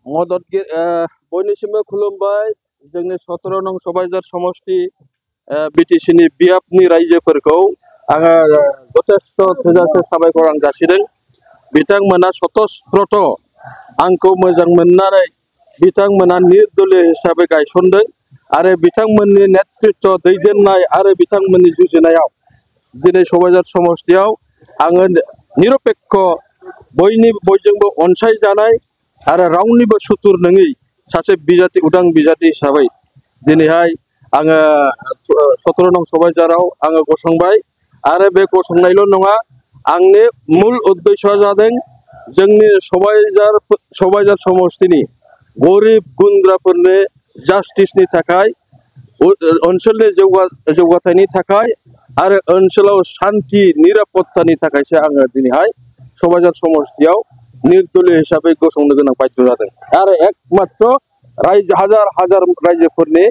मददगिरि बयनिसिमबो खुलुमबाय जोंनि 17 नं सबायझार समष्टि बिटिसिनि बियाबनि रायजोफोरखौ आङो जथेस्थ थोजासे साबायखर आं जासिदों। बिथांमोना स्वतस्प्रत आंखौ मोजां मोननानै बिथांमोना निर्दलीय हिसाबै गायसनदों आरो बिथांमोननि नेतृत्व दैदेननाय आरो बिथांमोननि जुजिनायाव दिनै सबायझार समष्टियाव आङो निरपेक्ष बयजोंबो अनसायजानाय आरो रावनिबो सुथुर नङै सासे बिजाति उदां बिजाति हिसाबै दिनैहाय आङो 17 नं सबायझाराव आङो गसंबाय आरो बे गसंनायल' नङा आंनि मूल उद्देश्यआ जादों जोंनि सबायझार समष्टिनि गरिब गुन्द्राफोरनि जास्टिसनि थाखाय ओनसोलनि जौगाथायनि थाखाय आरो ओनसोलाव शान्ति निरापत्तानि थाखायसो आङो दिनैहाय सबायझार समष्टियाव निर्दलीय हिसाबै गसंनो गोनां बाध्य जादों आरो एकमात्र हाजार हाजार रायजोफोरनि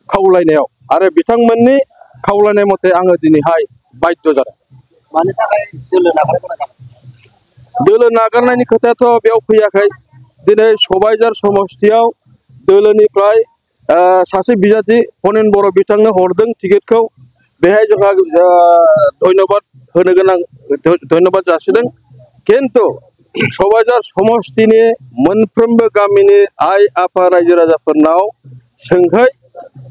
खावलायनायाव आरो बिथांमोननि खावलायनाय मथे आङो दिनैहाय बाध्य जादों। मानि थाखाय दोलो नागारनो गोनां जादों? दोलो नागारनायनि खोथायाथ' बेयाव फैयाखै। दिनै सबायझार समष्टियाव दोलोनिफ्राय सासे बिजाथि हनेन बर' बिथांनो हरदों टिकेटखौ। बेहाय जोंहा धन्यबाद होनो गोनां धन्यबाद जासिदों। किन्तु सबायझार समष्टिनि मोनफ्रोमबो गामिनि आइ आफा रायजो राजाफोरनाव सोंखाय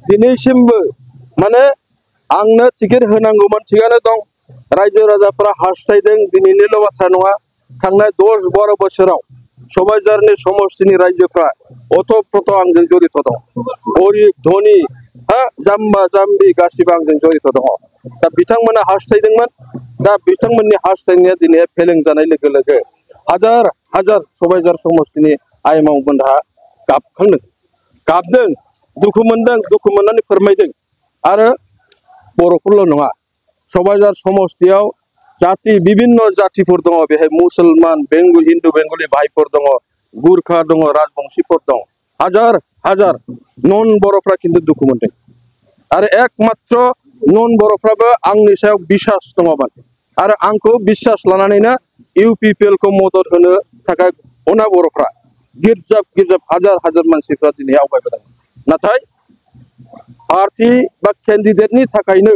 दिनैसिमबो माने आंनो टिकेट होनांगौमोन थिगानो दं। रायजो राजाफोरा हास्थायदों दिनैनिल' बाथ्रा नङा थांनाय 10-12 बोसोराव सबायझारनि समष्टिनि रायजोफ्रा अतप्रोत आंजों जड़ित दं। गरिब धनी जाम्बा जाम्बि गासिबो आंजों जड़ित दङ। दा बिथांमोना हास्थायदोंमोन। दा बिथांमोननि हास्थायनाया दिनै फेलें जानाय लोगो लोगो हाजार हाजार सबायझार समष्टिनि आइ मावमोनहा गाबदों दुखु मोनदों दुखु मोननानै फोरमायदों। आरो बर'फोरल' नङा सबायझार समष्टियाव जाति विभिन्न जातिफोर दङ। बेहाय मुसलमान हिन्दु बेंगलि भाइफोर दङ, गुरखा दङ, राजबंशीफोर दं। हाजार हाजार नन बर'फ्रा खिन्थु दुखु मोनदों आरो एकमात्र नन बर'फ्राबो आंनि सायाव बिसास दङमोन आरो आंखौ बिसास लानानैनो UPPL खौ मदद होनो थाखाय अना बर'फ्रा गिर्जाब हाजार हाजार मानसिफ्रा दिनै आवगायबोदों। नाथाय पार्टी बा केन्डिडेटनि थाखायनो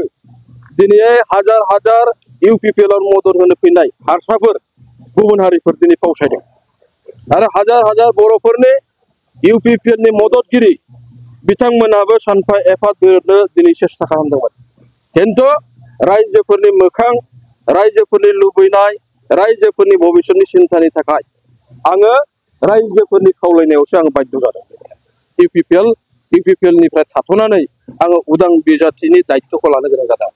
दिनै हाजार हाजार UPPL आव मदद होनो फैनाय हारसाफोर गुबुन हारिफोर दिनै फावसायदों आरो हाजार हाजार बर'फोरनि UPPL नि मददगिरि बिथांमोनाबो सानफा एफा दोरनो दिनै सेस्था खालामदोंमोन। किन्तु रायजोफोरनि मोखां रायजोफोरनि लुबैनाय रायजोफोरनि भबिष्यतनि सिन्तानि थाखाय आङो रायजोफोरनि खावलायनायावसो आं बाध्य जादों। UPPL निफ्राय थाथ'नानै आङो उदां बिजाथिनि दायित्वखौ लानो गोनां जादों।